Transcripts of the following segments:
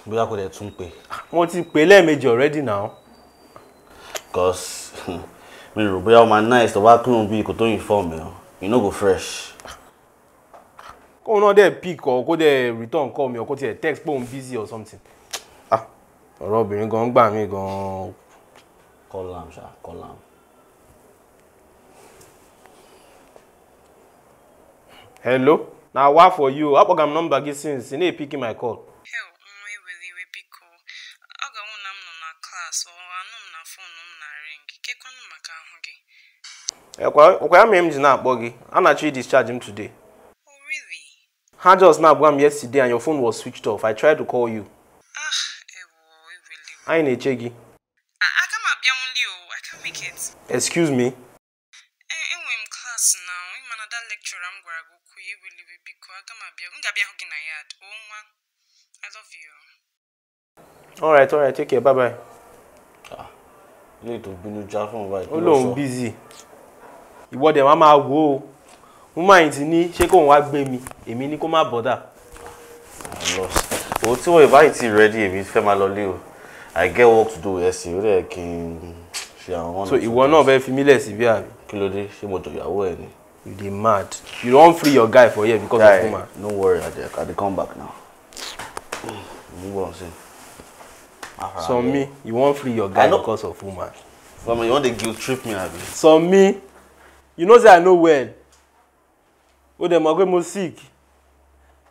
Bóyá kò dẹ̀ tún pè. Mo ti pè lẹ́ẹ̀mejì already now. Cause mi rò bóyá o máa nice tó bá kúrò bí kò tó inform ẹ o. You no go fresh. Kóun náà dẹ̀ pick or kó dẹ̀ return call mi or kó tiẹ̀ text pé òun busy or something. Ah, ọ̀rọ̀ obìnrin gan gbà mí gan. Call am ṣá, call am. Hello? Na wa for you. Akpọga m nọmba gị since ị na-epiki my call. Hell, nwa eweli iwe biko. Ọ ga-awụ na m nọ na klaasị ọ anụ m na foonu m na ring. Kekwanụ maka ahụ gị. Ọkwa ya mere m ji na-akpọ gị. A na-achọ i-discharge m today. Oh, really? Ha just na-agwa m yesterday and your phone was switched off. I tried to call you. Ah, ewo, eweli iwe. Anyị na-eche gị. Aga m abịanwuli o. I can't make it. Excuse me? Enwe m klaasị na ịma na that lecturer m gwara gị okwu ya eweli iwe biko. Aga m abịa. M ga-abịa hụ gị na yard. O nwa. I love you. All right, take care. Bye-bye. Ah, ilé ètò bínú já fún ọba Ó ìpínlẹ̀ lóun busy. Ìwọ dẹ̀ máa máa wò ó. Woman yìí ti ní ṣé kóun wá gbé mi. Èmi ní kó má bother. I'm lost. O tí wọ́n ìbáyìí ti ready èmi fẹ́ máa lọ lé o. I get work to do ẹ̀sìn ó dẹ̀ kí n ṣe àwọn So ìwọ náà fẹ́ fi mí lẹ̀ síbí àbí? Kí ló dé? Ṣé mo jọ ìyàwó ẹ ni? You dey mad. You don free your guy for here because of Guy, woman. no worry, I dey come back now. Move on, see. So me, you wan free your guy I know- because of woman. Fama, you want to guilt trip me, abi? So me, you know say I know well. Ó dẹ̀ mọ̀ pé mo sick.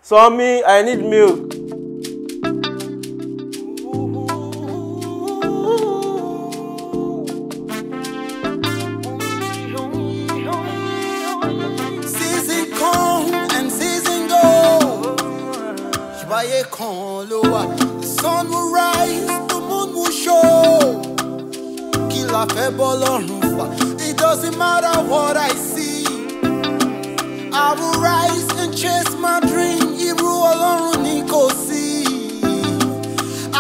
So me, I need milk. Season come and season go. Ìbáyé kan ló wà. The sun will rise, the moon will show. Kí la fẹ́ bọ́ lọ́rùn fà? It doesn't matter what I see. I will rise and chase my dream. Irú Ọlọ́run ni kò sí.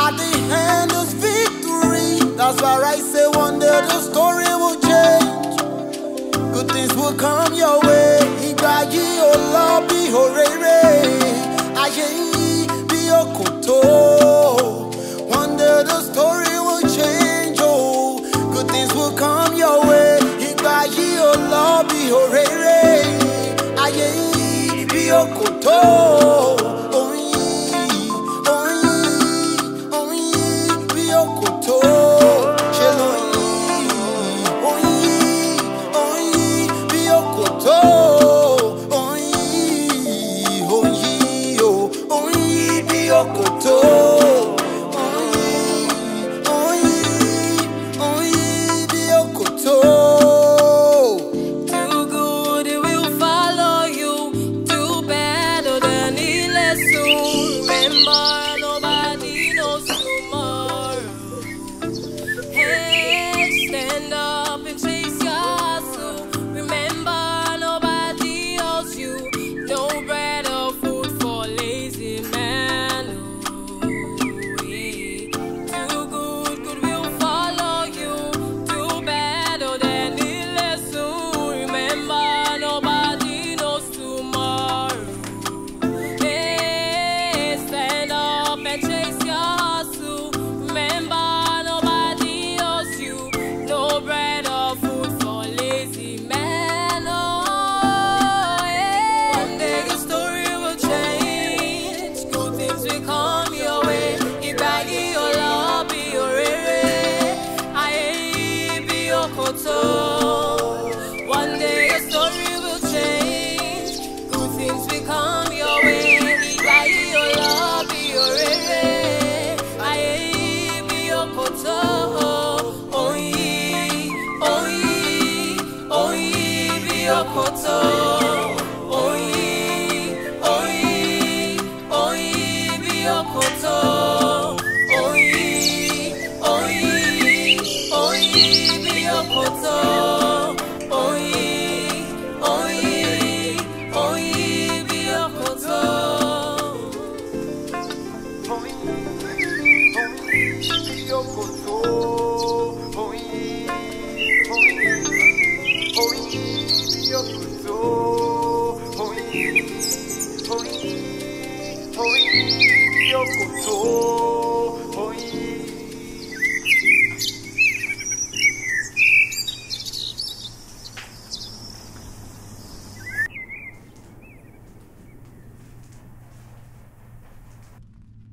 At the end is victory. That's why I say one day the story will change. Good things will come your way. Ìgbà yìí ò lọ bí òréré. Ayé yìí bí òkòtó. One day the story will change. Oh, good things will come your way. Ìgbà yìí ò lọ bí òréré. Ayé yìí bí òkòtó. Oyin, oyin, oyin bí òkòtó. Ṣé lóyin? Oyin, oyin bí òkòtó. Oyin, oyin, o, oyin bí òkòtó. Oyin, oyin, oyin bí òkòtó. Do good, it will follow you. Do better than it soon. Remember, nobody knows tomorrow. Hey, stand up and chase your hustle. Remember, nobody owes you. No bread or food for lazy man. Oh, yeah. Do good, good will follow you. Do better than it soon. Remember, nobody knows tomorrow. Hey, stand up and chase your hustle. Remember, nobody owes you. No bread or food for lazy man. Oh, yeah. One day your story will change. Good things will come your way. Ìgbà yìí ò lọ bí òréré. Ayé yìí bí òkòtó. One day your story will change. Good things will come your way. Ìgbà yìí ò lọ bí òréré. Ayé yìí bí òkòtó. Oyin, oyin, oyin bí òkòtó. Oyin, oyin, oyin bí òkòtó. Oyin, oyin, oyin bí òkòtó. Oyin, oyin, oyin bí òkòtó. Oyin, oyin, oyin bí òkòtó.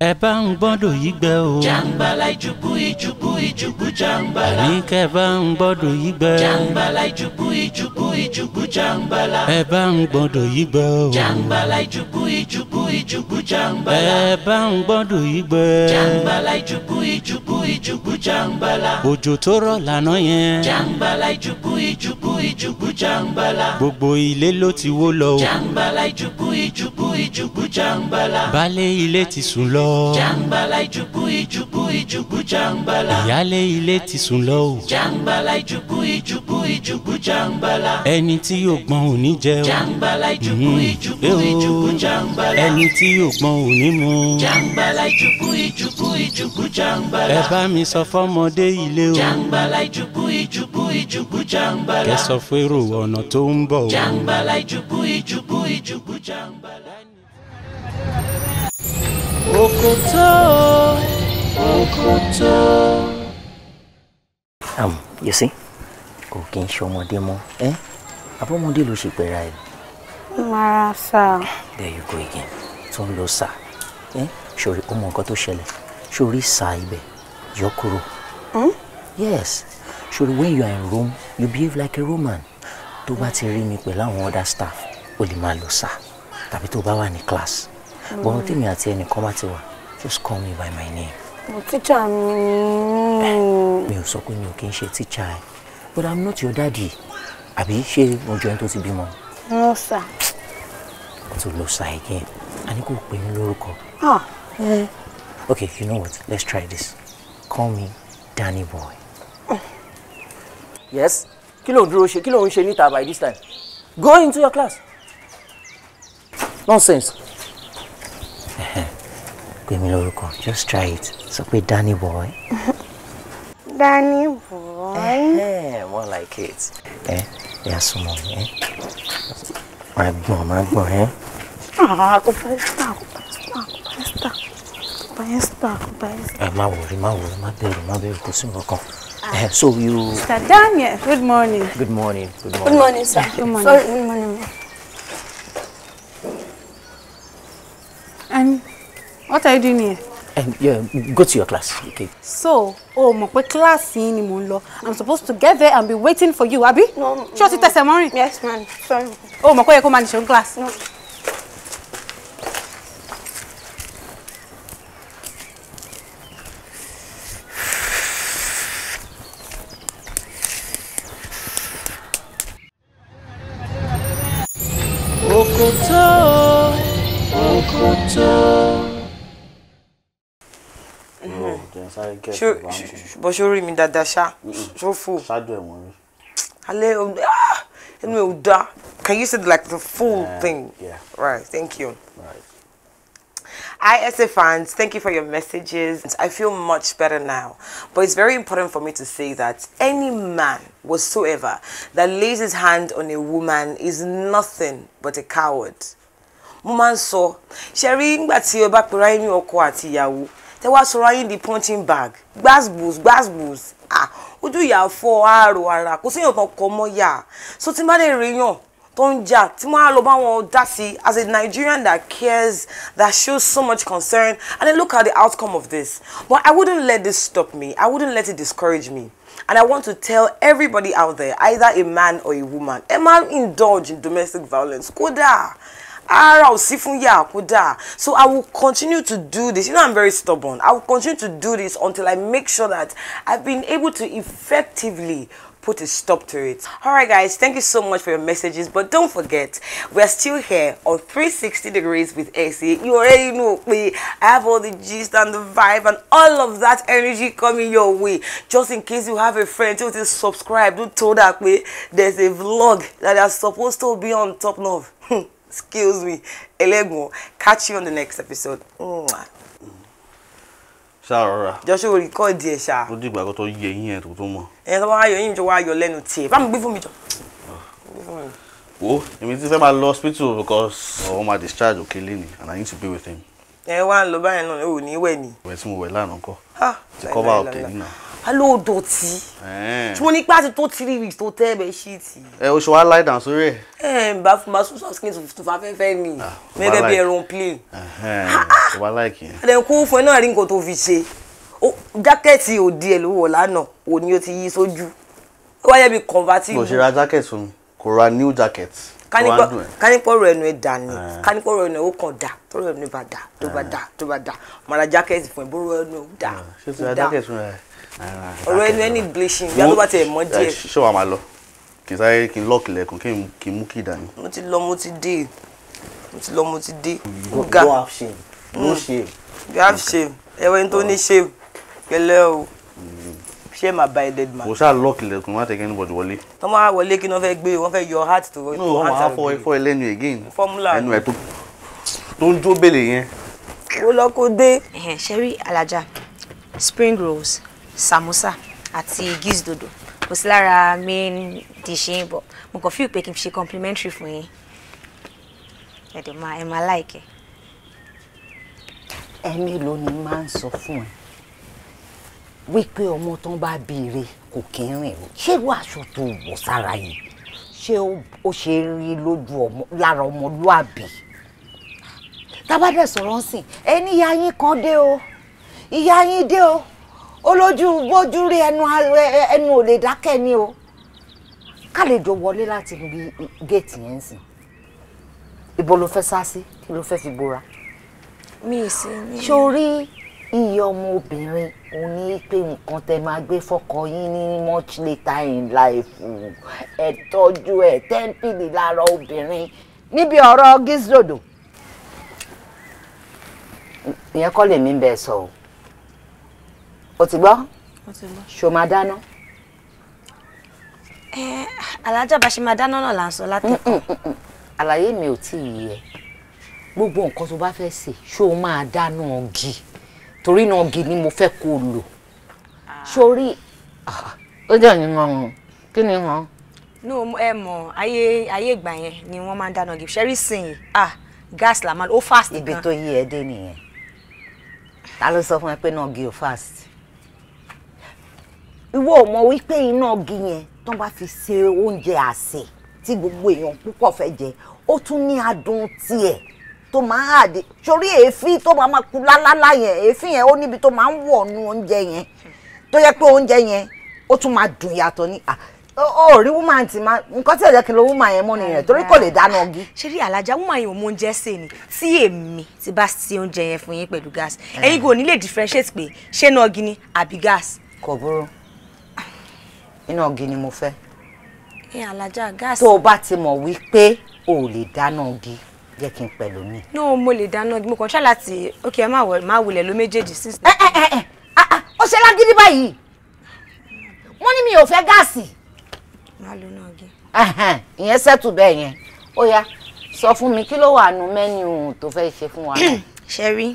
Ẹ bá ń gbọ́dọ̀ yí gbẹ o. Jàǹgbàlà ìjùbú ìjùbú ìjùbú jàǹgbàlà. Àní kẹ́ bá ń gbọ́dọ̀ yí gbẹ. Jàǹgbàlà ìjùbú ìjùbú ìjùbú jàǹgbàlà. Ẹ bá ń gbọ́dọ̀ yí gbẹ o. Jàǹgbàlà ìjùbú ìjùbú ìjùbú jàǹgbàlà. Ẹ bá ń gbọ́dọ̀ yí gbẹ. Jàǹgbàlà ìjùbú ìjùbú ìjùbú jàǹgbàlà. Òjò tó rọ̀ lánàá yẹn. Jàǹgbàlà ìjùbú ìjùbú ìjùbú jàǹgbàlà. Gbogbo ilé ló ti wó lọ o. Jàǹgbàlà ìjùbú ìjùbú ìjùbú jàǹgbàlà. Baálé ilé ti sùn lọ. Jàǹgbàlà ìjùbú ìjùbú ìjùbú jàǹgbàlà. Ìyálé ilé ti sùn lọ o. Jàǹgbàlà ìjùbú ìjùbú ìjùbú jàǹgbàlà. Ẹni tí yóò gbọ́n ò ní jẹ o. Jàǹgbàlà ìjùbú ìjùbú ìjùbú jàǹgbàlà. Ẹni tí yóò gbọ́n ò ní mu. Jàǹgbàlà ìjùbú ìjùbú ìjùbú jàǹgbàlà. Ẹ bá mi sọ fọ́mọdé ilé o. Jàǹgbàlà ìjùbú ìjùbú ìjùbú jàǹgbàlà. Kẹ́ sọ férò ọ̀nà tó ń bọ̀ o. Jàǹgbàlà ìjùbú ìjùbú ìjùbú jàǹgbàlà. Òkòtó, òkòtó. You see, kò kí n ṣe ọmọdé mọ́, ẹ́ àbọ̀mọdé ló ṣe pẹ̀ra ẹ̀. Mara sá. There you go again, tó ń lo sá. Ṣòrí ó mọ nǹkan tó ṣẹlẹ̀, ṣòrí sá ibẹ̀, yọ kúrò. Yes, ṣòrí when you are in Rome, you behave like a Roman. Tó bá ti rí mi pẹ̀lú àwọn other staff, o lè máa lo sá, tàbí tó bá wà ní class. But tèmi àti ẹnìkan bá ti wà, just call me by my name. But teacher mi. Mi ò sọ pé mi ò kí ń ṣe teacher ẹ, but I'm not your daddy. Àbí ṣé mo jọ ẹni tó ti bímọ? No sir. O tún lọ sá again. A ní kò pè mí lórúkọ. Okay, you know what? Let's try this. Call me Danny Boy. Yes? Kí ló ń dúró ṣe? Kí ló ń ṣe níta by this time? Go into your class. Nonsense. Pè mí lórúkọ, just try it. Sọ pé Danny Boy. Danny Boy. More like it. Yeah, súnmọ́ mi. Máa gbọ̀n, ẹ́. Kò fẹ́ star, kò fẹ́ star, kò fẹ́ star. Ẹ má worry, má bẹ̀rù, kò sí nǹkan kan. So you. Mr. Daniel, good morning. Good morning. Good morning. Good morning, sir. Good morning. Sorry, good morning. And what are you doing here? Yeah, go to your class. Okay. So, oh, mo pé class yín ni mo ń lọ. I'm supposed to get there and be waiting for you, abi? No. Ṣé o ti tẹsẹ̀ mọ́rìn? Yes, ma'am. Sorry. Oh, mo pé yẹ kó máa nìṣó class. No. Òkòtó, òkòtó. Bó ṣe rí mi dáadáa ṣá, ṣó fò. Ṣáájú ẹ̀wọ̀n rí. Alẹ́ ẹnu ẹ̀ ò dáa. Can you say like the full thing? Yeah. Right, thank you. Right. Hi, SA fans, thank you for your messages. I feel much better now. But it's very important for me to say that any man whatsoever that lays his hand on a woman is nothing but a coward. Mo máa ń sọ, ṣe rí nígbà tí o bá pera yín ní ọkọ àti ìyàwó, tẹ́ wá sọra yín di punching bag, gbasgbos gbasgbos, ah, ojú ìyá fọ́ àrò ara, kò séèyàn kan kọ mọ́ yà. So tí n bá lè rí yàn tó ń jà, tí mo á lọ bá wọn dá sí as a Nigerian that cares, that shows so much concern, and then look at the outcome of this. But I wouldn't let this stop me. I wouldn't let it discourage me. And I want to tell everybody out there, either a man or a woman, ẹ má indulge in domestic violence. Kódà, ara ò sí fún yà, kódà. So I will continue to do this. You know, I'm very stubborn. I will continue to do this until I make sure that I've been able to effectively put a stop to it. All right, guys, thank you so much for your messages. But don't forget, we're still here on 360 Degrees with AC. You already know me. I have all the gist and the vibe and all of that energy coming your way. Just in case you have a friend who is subscribe, don't tell that way. There's a vlog that is supposed to be on top of. Excuse me, Elegun. Catch you on the next episode. Mwah. Ṣá Joshua record díẹ̀ ṣá. Ó dìgbà kó tó yẹ yín ẹ̀ tó tó mọ̀. Ẹ̀yin tó bá yọ yín jọ wá yọ lẹ́nu tiẹ̀. Bá mi gbé fún mi jọ. Wo, èmi ti fẹ́ máa lọ hospital because ọmọ máa discharge Okele ni and I need to be with him. Ẹ wá ń lọ báyìí náà, ò ní wẹ̀ ni. Ìwẹ̀ tí mo wẹ̀ lánàá kọ́. Ti cover up tèmi náà. Alo dọ̀tí. Tí mo ní pé àti tó 3 weeks tó tẹ́ ẹ̀bẹ̀ ṣíìtì. Ẹ o ṣe wá lie down sórí ẹ̀. Ẹ ń bá fún ma sùn skin tó fà fẹ́fẹ́ ni. Mẹ́gẹ́ bí aeroplane. Ṣé wàá láìkì yẹn? Ẹ̀ kó fún ẹ náà rí nǹkan tó fi ṣe. Jákẹ́ẹ̀tì òdi ẹ̀ ló wọ̀ lánàá, òní ó ti yí sójú. Ó wáyé bí convertible. Mo ṣe ra jacket fún mi, kò ra new jacket. Kánípọ̀rọ̀ ẹnu ẹ̀ dà ní, kánípọ̀rọ̀ ẹnu ẹ̀ ó kàn dà, tọ́rọ̀ ẹnu ẹ̀ bá dà, tó bá dà, tó bá dà. Màá ra jákẹ́ẹ̀tì fún ẹ, bóró ẹnu ẹ̀ ó dà. Ṣé ti ra jákẹ́ẹ̀tì fún ẹ? Ọ̀rọ̀ ẹnu ẹ ní bleaching, bí a tó bá tiẹ̀ mọ́ díẹ̀. Ṣé wàá máa lọ? Kì í sáré kí n lọ́ọ̀kì lẹ́kùn kí n mú kí ìdání. Mo ti lọ, mo ti dé. Mo ti lọ, mo ti dé. You don't have shame. No shame. You have shame. Ẹ̀wẹ̀ tó ní shame. Pẹ̀lẹ́ o. Shame abided man. Kò ṣáà lọ́ọ̀kì lẹ́kùn, má tẹ̀kẹ́ anybody wọlé. Tọ́ máa wọlé kí wọ́n fẹ́ gbé, wọ́n fẹ́ yọ heart tó. No, wọ́n máa fọ ẹ lẹ́nu again. Formula. Ẹnu ẹ̀ tó ń jó bèlè yẹn. Ó lọ kó dé. Ṣé rí Alájà, spring rolls, samosa àti goose dodo kò sí lára main dish yín, but mo kàn feel pé kí n fi ṣe complimentary fún yín. Ẹ̀dẹ̀ máa ẹ máa like ẹ̀. Ẹ̀mí ló ní máa ń sọ fún ẹ wípé ọmọ tán bá béèrè kò kí ń rìn o. Ṣé irú aṣọ tó wọ̀ sára yìí ṣé ó ṣe rí lójú ọmọ lára ọmọlúàbí? Tábàdẹ̀ sọ̀rọ̀ ń sìn ẹni ìyá yín kan dé o, ìyá yín dé o, olójú bójú rí ẹnu ẹnu ò lè dákẹ́ ni o. Kálejò wọlé láti ibi géètì yẹn ń sìn. Ibo ló fẹ́ sá sí? Kí ló fẹ́ fi bora? Mi ì sí ní. Sórí iye ọmọ obìnrin ò ní pé nǹkan tẹ máa gbé fọ́kọ yín ní much later in life. Ẹ tọ́jú ẹ tẹ́ńpìlì lára obìnrin níbi ọ̀rọ̀ gízdòdò. Ìyẹn kọ́ lèmi ń bẹ sọ o. O ti gbọ́? Ṣo máa dáná? Ẹ Alájà, bá ṣe máa dáná náà là ń sọ látẹ̀kọ́. Àlàyé mi ò tí ì yé ẹ. Gbogbo nǹkan tó bá fẹ́ sè, ṣó o máa dáná ọ̀gì? Torí náà ọ̀gì ni mo fẹ́ kó o lò. Sórí ó jẹ́ ní hàn kí ni hàn? No, ẹ mọ̀ ayé ayé ìgbà yẹn ni wọ́n máa ń dáná ọ̀gì. Ṣẹ́rí sìn yìí, ah gas la máa ó fast gan. Ibi tó yí ẹ dé nìyẹn. Ta ló sọ fún ẹ pé náà ọ̀gì ò fast? Ìwọ ò mọ̀ wípé iná ọ̀gì yẹn tó bá fi ṣe oúnjẹ àsè tí gbogbo èèyàn púpọ̀ fẹ́ jẹ, ó tún ní adùn tiẹ̀ tó máa ń àdé. Sórí èéfín tó máa kú lálálá yẹn, èéfín yẹn ó níbi tó máa ń wọ̀ nu oúnjẹ yẹn tó yẹ pé oúnjẹ yẹn ó tún máa dùn yàtọ̀ ní. Ó rí woman tí máa nǹkan tí ò jẹ́ kí n lo woman yẹn mọ́ nìyẹn torí kò lè dáná ọgí. Ṣé rí Alájà, woman yẹn ò mọ oúnjẹ sè ni. Tí èmi ti bá ṣe oúnjẹ yẹn fún yín pẹ̀lú gas, ẹ̀yin kò ní lè differentiate pé ṣé iná ọgí ni àbí gas. Kò burú, iná ọgí ni mo fẹ́. Ẹ Alájà, gas. Tó o bá ti mọ̀ wípé o ò lè dáná ọgí, jẹ́ kí n pẹ̀lú mi. No, mo lè dáná ọgí, mo kàn ṣá láti ok ẹ má wulẹ̀ ló méjèèjì sí. Ẹ ó ṣe lágídí báyìí, wọ́n ní mi ò fẹ́ gáàsì. Má lo náà gé. Ìyẹn sẹ́tù bẹ́ẹ̀ yẹn. Ó yá, sọ fún mi kí ló wà nù mẹ́nu tó fẹ́ ṣe fún wa. Ṣe rí,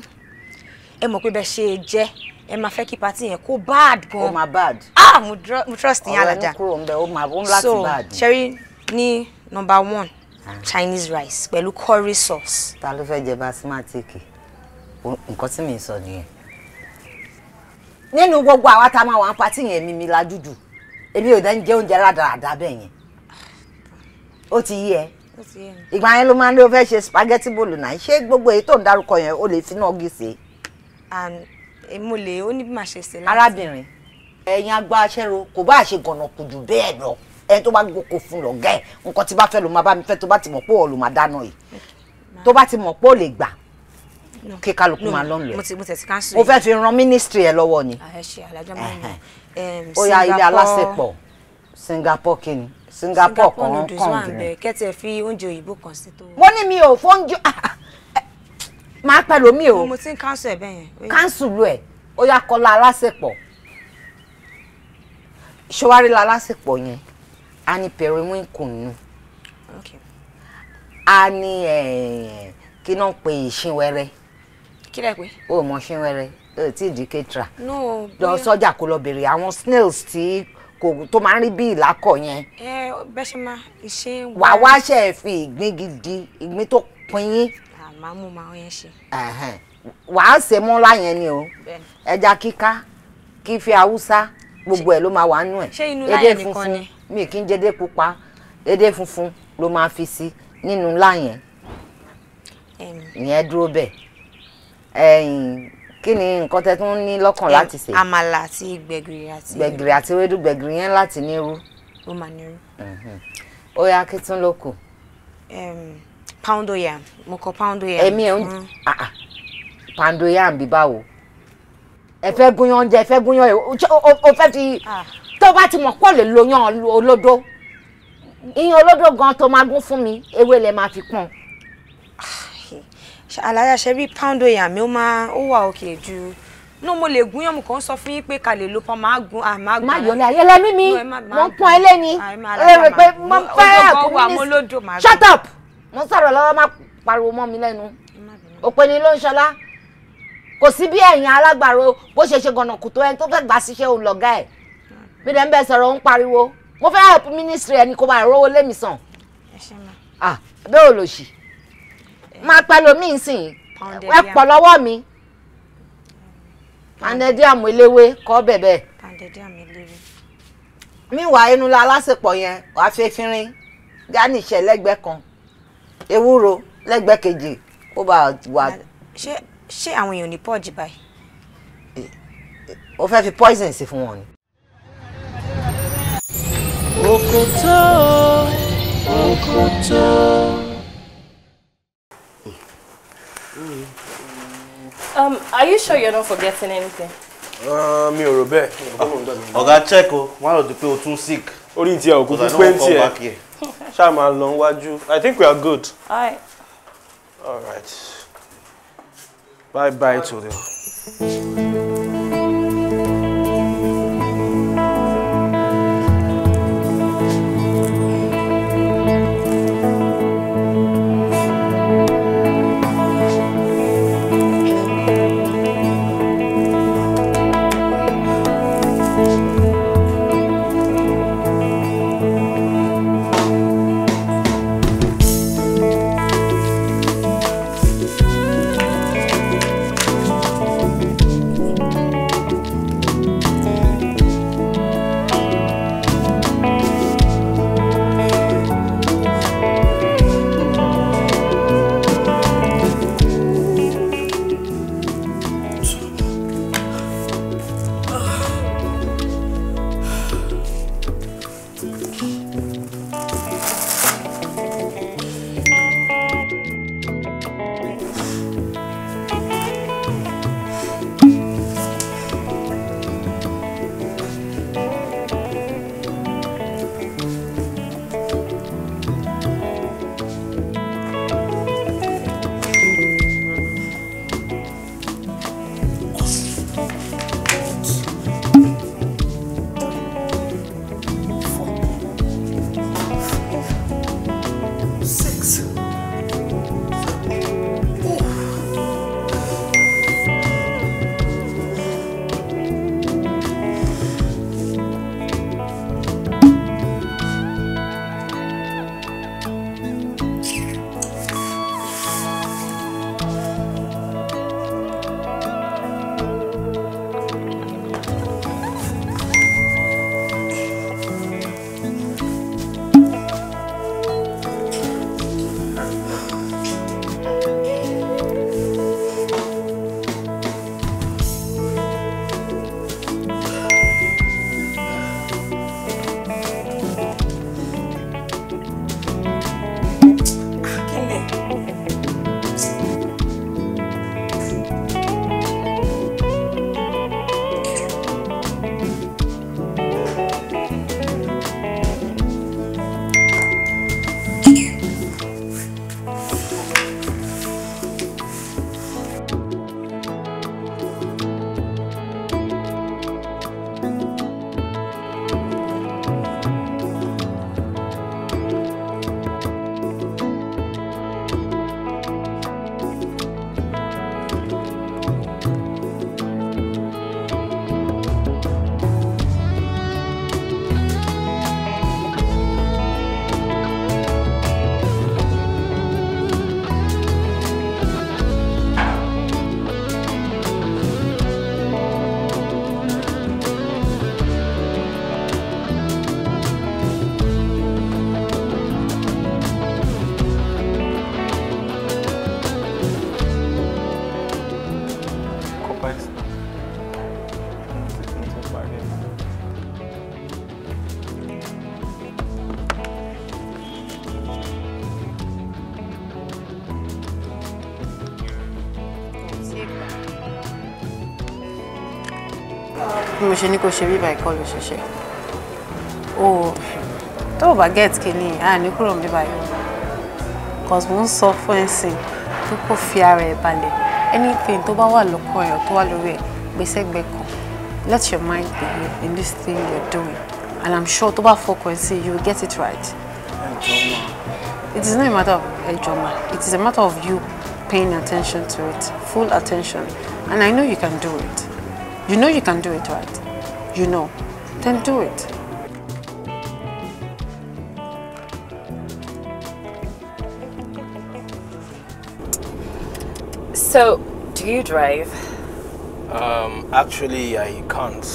ẹ mọ̀ pé bẹ́ẹ̀ ṣe jẹ́ ẹ máa fẹ́ kí patí yẹn kó bad gan. Ó máa bad. Ah, mo trust yín Alájà. Ọ̀rọ̀ ẹnu kúrò ń bẹ, ó máa ó ń láti bad. So ṣe rí ní number 1, Chinese rice pẹ̀lú curry sauce. Ta ló fẹ́ jẹ basmati? Nǹkan tí mi sọ nìyẹn. Nínú gbogbo àwa tá a máa wà ní patí yẹn, mímí la jújù. Èmi ò dá ń jẹ oúnjẹ rádaràda bẹ́ẹ̀ yẹn. Ó ti yé ẹ. Ìgbà yẹn ló máa ń lé o fẹ́ ṣe spaghetti bolognese. Ṣé gbogbo èyí tó ń dárúkọ yẹn o lè fi náà gí sí? Mo lè, ó ní bí màá ṣe ṣe láti. Arábìnrin, ẹ̀yin agbá aṣẹ́ro kò bá ṣe gànà kù jù bẹ́ẹ̀ lọ. Ẹni tó bá gboko fún lọ̀gá ẹ̀, nǹkan tí bá fẹ́ ló máa bá mi fẹ́, tó bá ti mọ̀ pé òun ló máa dáná yìí. Tó bá ti mọ̀ pé ó lè gbà, kí kálukú máa lọ́nlẹ̀. Mo Mo fẹ́ fi ran ministry ẹ lọ́wọ́ ni. Ó yá, ilé alásèpọ̀ Singapore kí ni? Singapore kan kàn ní. Kẹ́tẹ̀ fi oúnjẹ òyìnbó kan sí tó. Mo ní mi ò fóúnjẹ máa pẹ̀lú mi o. Mo ti ń cancel ẹ̀ bẹ́ẹ̀ yẹn. Cancel ẹ̀, ó yá kọ́lá alásèpọ̀. Ṣọwárí la alásèpọ̀ yẹn, a ní periwinkle nù. A ní kí náà pe ìṣínwẹ́rẹ́. Kí lẹ pé? O mọ ṣínwẹ́rẹ́, o tí ì di ketra. No. Lọ sọ́jà kó lọ bèrè àwọn snails tí kò tó máa ń rí bí ìlákọ̀ yẹn. Ẹ bẹ́ ṣe máa ìṣe. Wà wá ṣe fi ìgbín gidi, ìgbín tó pin yín. Màá mú màá yẹn ṣe. Wàá ṣe mọ́lá yẹn ni o. Ẹja kíká, kífi Haúsá, Gbogbo ẹ̀ ló máa wà nù ẹ̀. Ṣé inú ilá yẹn nìkan ni? Mi kì í jẹ edé pupa, edé funfun ló máa fi sí nínú ilá yẹn. Ìyẹn dúró bẹ́ẹ̀. Ẹ̀yìn, kí ni nǹkan tẹ́ tún ní lọ́kàn láti sè? Àmàlà àti gbẹ̀gìrì àti. Gbẹ̀gìrì àti ewédú. Gbẹ̀gìrì yẹn láti ní irú. Ó máa ní irú. Ó yá, kí tún ló kù? Poundo yam, mo kọ poundo yam. Èmi ẹ̀ ń poundo yam bí báwo? Ẹ fẹ́ gúnyán oúnjẹ, ẹ fẹ́ gúnyán, o fẹ́ fi tó bá ti mọ̀ pọ̀ lè lo yan olódó. Ìyẹn olódó gan tó máa gún fún mi, ewé lẹ máa fi pọ́n. Àlàyé ṣe rí poundo yam mi, ó máa ó wà òkè ju. No, mo lè gúnyán, mo kàn ń sọ fún yín pé ká lè lo pọ́n, máa gún, máa gún. Má yọlé ayé lẹ́mí mi, mo ń pọ́n ẹ lẹ́ni. Ẹ rò pé mo fẹ́ ẹ̀kú. Shut up! Mo ń sọ̀rọ̀ lọ́wọ́, má pariwo mọ́ mi lẹ́nu. Òpè ni ló ń ṣọlá. Kò sí bí ẹ̀yìn alágbàro bó ṣe ṣe gànàkù tó, ẹni tó fẹ́ gbà síṣẹ́ òun lọ̀gá ẹ̀. Bí dẹ̀ ń bẹ sọ̀rọ̀, ó ń pariwo. Mo fẹ́ help ministry ẹni kó bá rówó lémi sàn. Ah, bẹ́ẹ̀ ò lò sí. Máa pẹ́ lomi ìsìn. Ẹ pọ̀ lọ́wọ́ mi. Pounded yam eléwé kọ́ bẹ̀bẹ̀. Pounded yam eléwé. Míwàá inú la alásèpọ̀ yẹn, wàá fi efinrin garnish ẹ̀ lẹ́gbẹ̀ẹ́ kan, ewúro lẹ́gbẹ̀ẹ́ kejì, kó bá wà. Ṣé àwọn èèyàn ní pọ́ọ̀jì báyìí? O fẹ́ fi poison sí fún wọn ni. Òkòtó, òkòtó. Are you sure you're not forgetting anything? Mi ò rò bẹ́ẹ̀. Ọ̀gá, check o, wọ́n á lọ di pé o tún sick. Orí ti ẹ̀ òkú pípé ń tiẹ̀. Ṣáà máa lọ wájú. I think we are good. All right. All right. Bye bye to the. Bí mo ṣe ní kó ṣe bí báyìí kọ́ ló ṣe ṣe. O tó o bá get kìíní, à ní kúrò níbí báyìí. Cause mo ń sọ fún ẹ sìn pé kó fi ara ẹ̀ balẹ̀. Anything tó bá wà lọ́kàn ẹ̀ tó wà lórí ẹ̀, gbé sẹ́gbẹ̀ẹ́ kan. Let your mind be in this thing you're doing. And I'm sure tó bá fọkàn ẹ sí, you will get it right. It is not a matter of ẹ jọ̀ọ́ ma. It is a matter of you paying attention to it, full attention. And I know you can do it. You know you can do it, right? You know. Then do it. So, do you drive? Actually, I can't.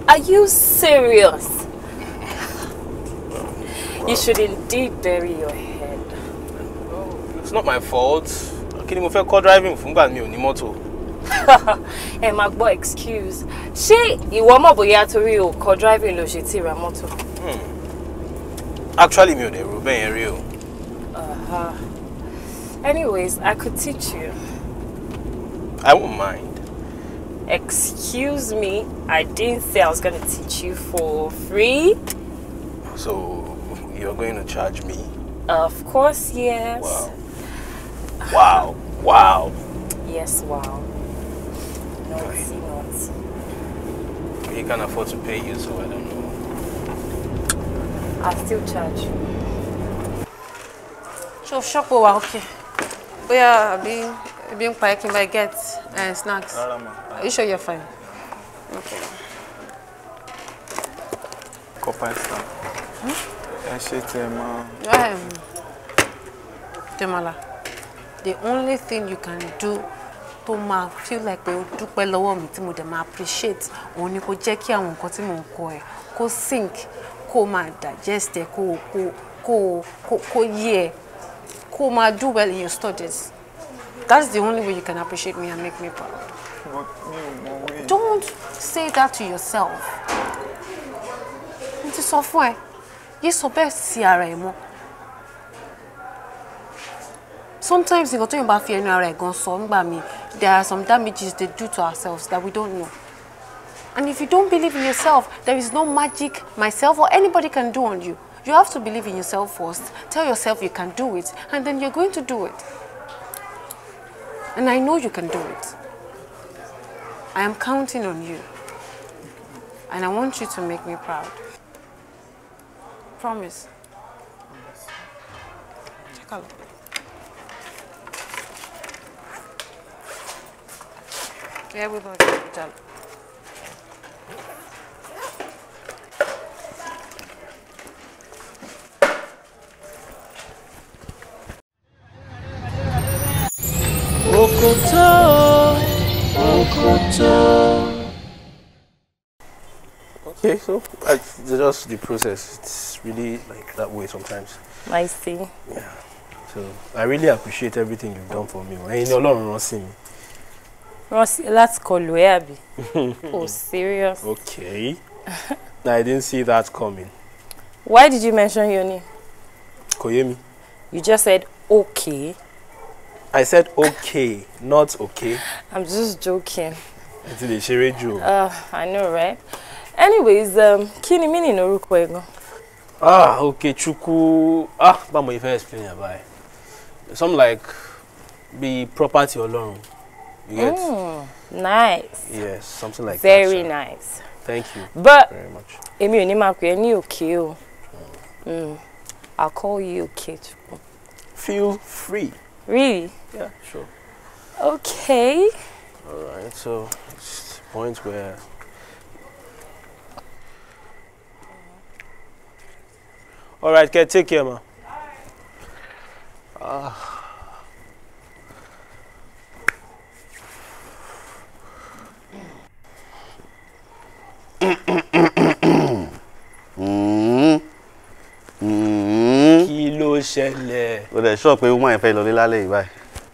Are you serious? You should indeed bury your head. It's not my fault. Kí ni mo fẹ́ kọ́ driving fún gbà mi ò ní mọ́tò? Ẹ máa gbọ́ excuse. Ṣé ìwọ mọ̀ bóyá torí o kọ́ driving ló ṣe tí ra mọ́tò? Actually, mi ò dẹ̀ rò bẹ́ẹ̀ yẹn rí o. Anyways, I could teach you. I won't mind. Excuse me, I didn't say I was going to teach you for free. So, you're going to charge me? Of course, yes. Wow. Wow. Wow. Yes, wow. Naughty, naughty. You can't afford to pay you, so I don't know. I'll still charge you. So, shop wa okay. Bóyá àbí ebi ń pa ẹ́ kí n bá get snacks. Rárá ma. Are you sure you're fine? Okay. Corper star. Ẹ ṣe tẹ máa. Demola, the only thing you can do tó máa feel like pé o dúpẹ́ lọ́wọ́ mi tí mo dẹ̀ máa appreciate òun ni kó jẹ́ kí àwọn nǹkan tí mò ń kọ ẹ̀ kó sink, kó máa digest ẹ̀, kó yé ẹ, kó máa do well in your studies. That's the only way you can appreciate me and make me proud. But mi ò mọ̀wé. Don't say that to yourself. Mo ti sọ fún ẹ, yé sọ bẹ́ẹ̀ sí ara ẹ mọ́. Sometimes nǹkan tó yẹn bá fi ẹnu ara ẹ̀ gan sọ ńgbà míì, there are some damages they do to ourselves that we don't know. And if you don't believe in yourself, there is no magic myself or anybody can do on you. You have to believe in yourself first. Tell yourself you can do it, and then you're going to do it. And I know you can do it. I am counting on you. And I want you to make me proud. Promise. Check out. Yeah, we will get. Okoto, Okoto. Okay, so just the process. It's really like that way sometimes. I see. Yeah. So I really appreciate everything you've done for me. Ẹ̀yin ni Ọlọ́run rán sí mi. Rán sí láti kọlù ẹ àbí? Oh, serious? Okay. I didn't see that coming. Why did you mention your name? Kò yé mi. You just said okay. I said okay, not okay. I'm just joking. Ẹ ti lè ṣeré jù o. I know, right? Anyways, kí ni meaning orúkọ ẹ gan? Ah, Okechukwu. Ah, báwo mo fẹ́ explain ẹ̀ báyìí? Some like bí property Ọlọ́run. You get? Nice. Yes, something like Very that. Nice. Thank you But very much. èmi ò ní máa pè ẹ́ ní òkè o. I'll call you Okechukwu. Feel free. Really? Yeah, sure. Okay. All right, so it's the point where. All right, okay, take care, ma. Ah. Kí ló ṣẹlẹ̀? O dẹ̀ sọ pé woman yẹn fẹ́ lọlé lálẹ́ yìí báyìí.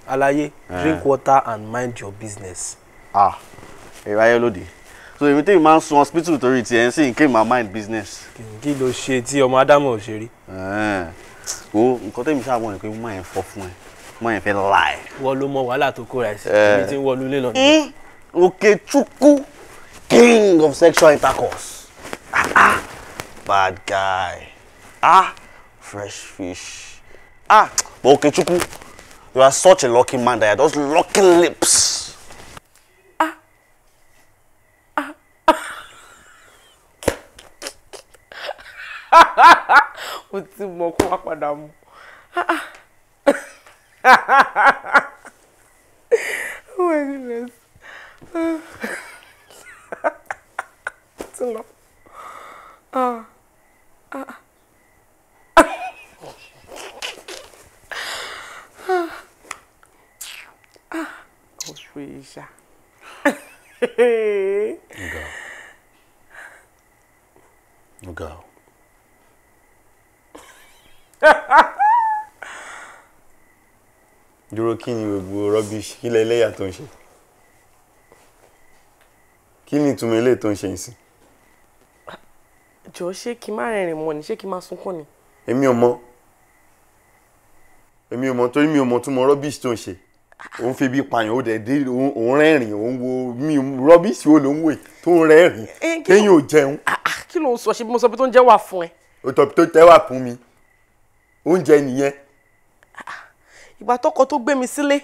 Alaye, drink water and mind your business. Ah, èrò ayé lóde. So èmi tèmi máa ń sun hospital torí tiẹ̀ ń sìn kí n máa mind business. Kí ló ṣe tí ọmọ Ádámù ò ṣe rí? O nǹkan tèmi ṣáà mọ̀ ni pé woman yẹn fọ́ fún ẹ, woman yẹn fẹ́ la ẹ̀. Wọ́n ló mọ wàhálà tó kóra ẹ̀ sí. Èmi ti ń wọnú ilé lọ. Okechukwu, King of sexual intercourse. Ah, ah. Bad guy. Ah, fresh fish. Ah, but Okechukwu, you are such a lucky man that you are just locking lips. Ah. Ah. Ó ti mọ̀ kó wá padà mú. Oh my goodness. Too long. Ah. Ah. Ah. Oṣù. Go. Go. Dúró, kí ni gbogbo rubbish? Kí lẹ́lẹ́yà tó ń ṣe? Kí ni ìtumọ̀ eléyìí tó ń ṣe ìsìn? Jọ̀ọ́, ṣé kí n má rẹ́rìn mọ́ ni? Ṣé kí n má sunkún ni? Èmi ò mọ̀. Èmi ò mọ̀ torí mi ò mọ̀ túmọ̀ rubbish tó ń ṣe. Òun fi bí pààyàn, ó dẹ̀ dé, òun rẹ́rìn, òun wo mi rubbish wo ló ń wò tó ń rẹ́rìn. Kéyìn ò jẹun. Kí ló ń sọ? Ṣé bí mo sọ pé tó ń jẹ́ wà fún ẹ? Òtọ̀ tó tẹ́ wà fún mi. Oúnjẹ nìyẹn. Ìgbà tọkọ tó gbé mi sílé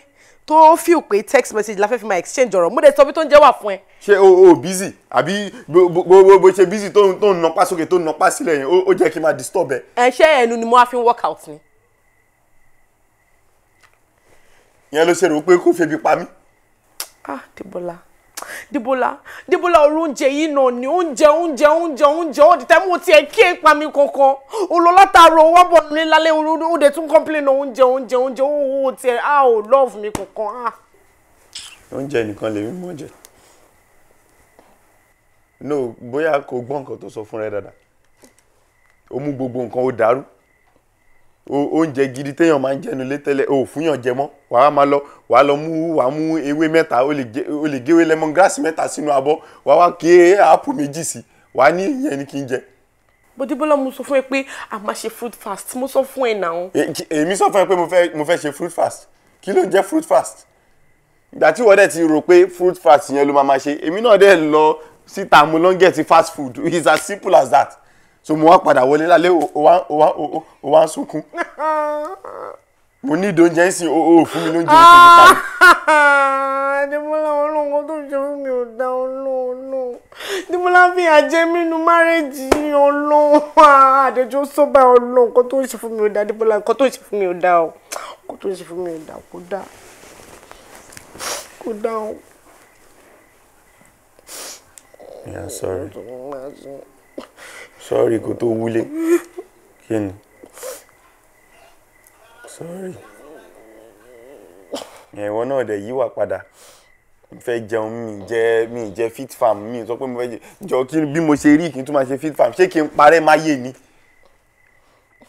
tó feel pé text message la fẹ́ fi máa exchange ọ̀rọ̀, mo dẹ̀ sọ bí tó ń jẹ́ wà fún ẹ. Ṣé o busy àbí bó ṣe busy tó ń nọpá sókè tó ń nọpá sílẹ̀ yẹn, ó jẹ́ kí n máa disturb ẹ. Ẹ ṣé ẹnu ni mo wá fi ń work out ni. Ìyẹn ló ṣe rò pé kò febi pa mí. Ah, Debola, Debola, Debola, ọ̀rọ̀ oúnjẹ yìí náà ni oúnjẹ oúnjẹ oúnjẹ oúnjẹ all the time. Mo tiẹ̀ kí ẹ pa mi kankan. O lọ látàárọ̀ wá bọ̀ nílé lálẹ́, o dẹ̀ tún complain oúnjẹ oúnjẹ oúnjẹ, o tiẹ̀ a ò love mi kankan. Ah. Oúnjẹ nìkan lèmi mọ̀ jẹ. No, bóyá kò gbọ́ nǹkan tó sọ fún rẹ dáadáa. Ó mú gbogbo nǹkan ó dàrú. Oúnjẹ gidi téèyàn máa ń jẹnu lé tẹ́lẹ̀, o ò fúnyàn jẹ mọ́. Wàá máa lọ, wàá lọ mú, wàá mú ewé mẹ́ta, o lè géwé lemongrass mẹ́ta sínú abọ́, wàá wá gé ápù méjì sí, wàá ní ìyẹn ni kí n jẹ. Bọ́débọ́lá, mo sọ fún ẹ pé a máa ṣe fruit fast, mo sọ fún ẹ náà. Èmi sọ fún ẹ pé mo fẹ́ ṣe fruit fast. Kí ló ń jẹ́ fruit fast? Ìgbà tí wọ́n dẹ̀ ti rò pé fruit fast yẹn ló máa ṣe, èmi náà dẹ̀ lọ síta, mo lọ ń get fast food. It's as simple as that. So mo wá padà wọlé lálẹ́, o wá ń sunkún. Mo ní ìdóúnjẹ ń sìn, o fún mi lóúnjẹ, o fi mi pa mí. Débọ́lá, ọlọ́run tó ṣe fún mi ò dá, ọlọ́run. Débọ́lá fi àjẹ́ mi nu márẹ́jì, ọlọ́run. Àdẹjọ́ sọ́bà, ọlọ́run, nǹkan tó ṣe fún mi ò dá, Débọ́lá, nǹkan tó ṣe fún mi ò dá o. Nǹkan tó ṣe fún mi ò dá, kò dá. Kò dá o. Yeah, sorry. Sorry kò tó wúlé. Kí ni? Sorry. Ìwọ náà dẹ̀ yíwà padà. Mo fẹ́ jẹun, mi jẹ fit farm, mi sọ pé mo fẹ́ jẹ. Jọ kí bí mo ṣe rí kí n tún máa ṣe fit farm. Ṣé kí n parẹ́ máyé ni?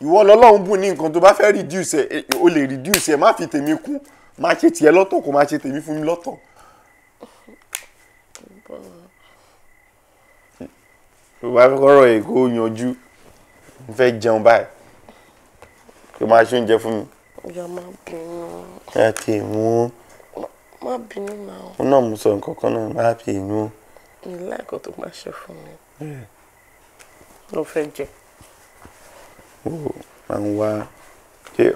Ìwọ lọ́lọ́run bùn ní nǹkan tó bá fẹ́ reduce ẹ̀, o lè reduce ẹ̀, má fi tèmi kún. Má ṣe tiẹ̀ lọ́tọ̀, kó má ṣe tèmi fún mi lọ́tọ̀. Tó bá fẹ́ kọ́rọ̀ ẹ̀ kó yanjú, mo fẹ́ jẹun báyìí. Kí o máa ṣe oúnjẹ fún mi. Ìyá, má bínú. Ẹ kì í mú. Má bínú náà. Ó náà mo sọ nǹkan kan náà, má bínú. Mi láìkọ́ tó máa ṣe fún mi. Ló fẹ́ jẹ. Ó máa ń wá ṣé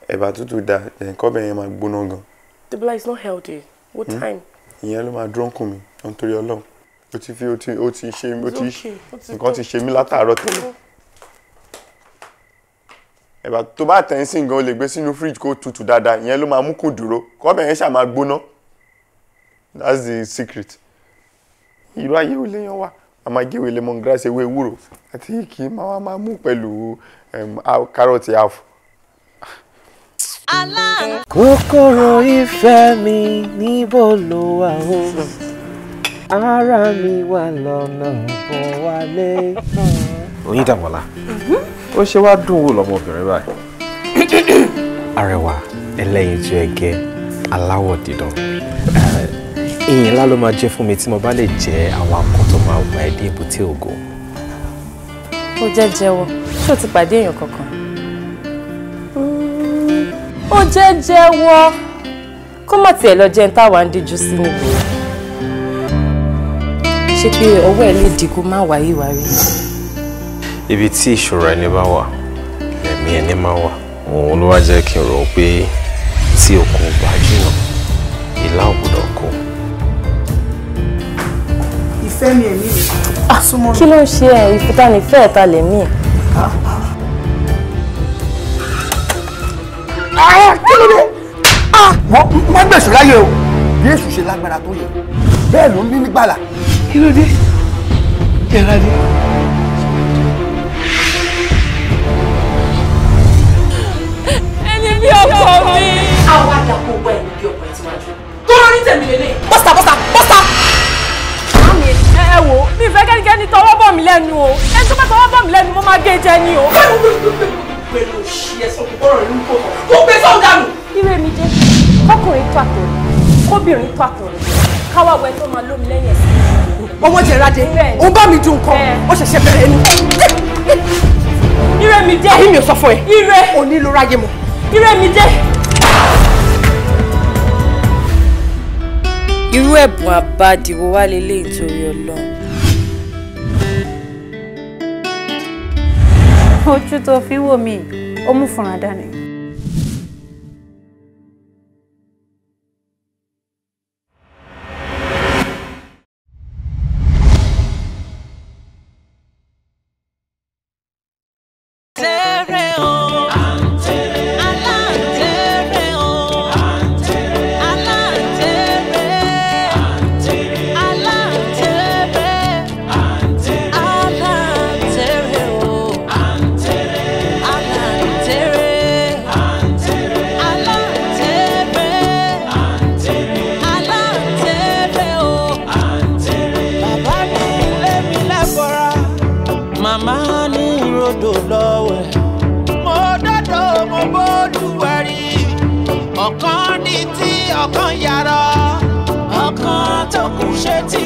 ẹ̀bà tútù da, ẹ̀kọ́ bẹ̀rẹ̀ yẹn máa gbóná gan. Debola, it's not healthy. What time? Ìyẹn ló máa dúró kùn mí, nítorí Ọlọ́run. Ó ti fi ó ti ó ti ṣe ó ti nǹkan ti ṣe mí látàárọ̀ tẹ́lẹ̀. Ẹ̀bà tó bá tẹ̀ ń sìn gan, o lè gbé sínú fridge kó tutù dáadáa, ìyẹn ló máa mú kùn dúró. Kọ́bẹ̀ yẹn ṣáà máa gbóná. That's the secret. Irú ayé ò léèyàn wà. A máa gé ewé lemongrass, ewé ewúro àti kì í máa mú pẹ̀lú kárọ̀tì half. Kòkòrò ìfẹ́ mi níbo ló wà o? Ara mi wà lọ́nà bọ̀ wálé. Oyíndàmọ́lá, ó ṣe wá dùn wò lọ́mọbìnrin báyìí. Arẹwà, ẹlẹ́yinjú ẹgẹ́, aláwọ̀ dídán. Ìyìn ńlá ló máa jẹ́ fún mi tí mo bá lè jẹ́ awakọ̀ tó máa wà ẹ́ dé èbúté ògo. Ó jẹ́ jẹ́wọ́, ṣé o ti pàdé èèyàn kankan? Ó jẹ́ jẹ́wọ́, kó má tiẹ̀ lọ jẹun táwa ń díjú sí nígboro. Ṣé pé ọwọ́ ẹ̀ lè di kó má wáyé wá rí? Ibi tí ìṣòro ẹni bá wà, lẹ̀mí ẹni máa wà. Òun ló wá jẹ́ kí n rò pé tí okùn bá jìnnà, ìlà ò gbọ́dọ̀ kó. Ìfẹ́ mi ẹ̀mí mi. Súnmọ́ mi. Kí ló ń ṣe ẹ? Ìfúta ní fẹ́ ẹ̀ta lẹ̀mí ẹ̀. Kí ló dé? Wọ́n má gbèsè láyé o. Bí èṣù ṣe lágbára tó yẹ, bẹ́ẹ̀ ló ń ní nígbàlà. Kí ló dé? Jẹ́ra dé. Ẹni bí ọkọ mi. Àwọn àdàpọ̀ wọ ẹni bí ọkọ ẹ̀ tíwájú. Tó lórí tèmi lélẹ̀. Bọ́sà bọ́sà bọ́sà. Mami, ẹ wò, mi fẹ́ kẹ́nikẹ́ni tọwọ́ bọ̀ mí lẹ́nu o. Ẹni tó bá tọwọ́ bọ̀ mí lẹ́nu, mo máa gé jẹ ni o. Pẹ̀lú òṣì ẹ̀sán kò gbọ́rọ̀ nínú kò tán. Kó gbé sọ́ọ̀ dànù. Ire mi jẹ́ kọ́kùnrin tó àtọ̀rẹ́, kóbìnrin tó àtọ̀rẹ́, káwá wẹ tó máa lómi lẹ́yìn ẹ̀sìn. Ọmọ Jẹ̀rade, ó bá mi dùn nǹkan, ó ṣẹ̀ṣẹ̀ bẹ̀rẹ̀ ni. Ire mi jẹ́. Àbí mi ò sọ fún ẹ. Ire. Òní ló ráyè mọ́. Ire mi jẹ́. Irú ẹ̀bùn àbàdì wo wá leléyìí nítorí Ọlọ́run? Ojú tó fi wò mí, ó mú fúnra dání. Màmá ní rodò lọ́wẹ̀. Mo dọ́dọ̀ mo bólúwẹ̀rí. Ọ̀kan ní tí ọ̀kan yàrá. Ọ̀kan tó kù ṣe tí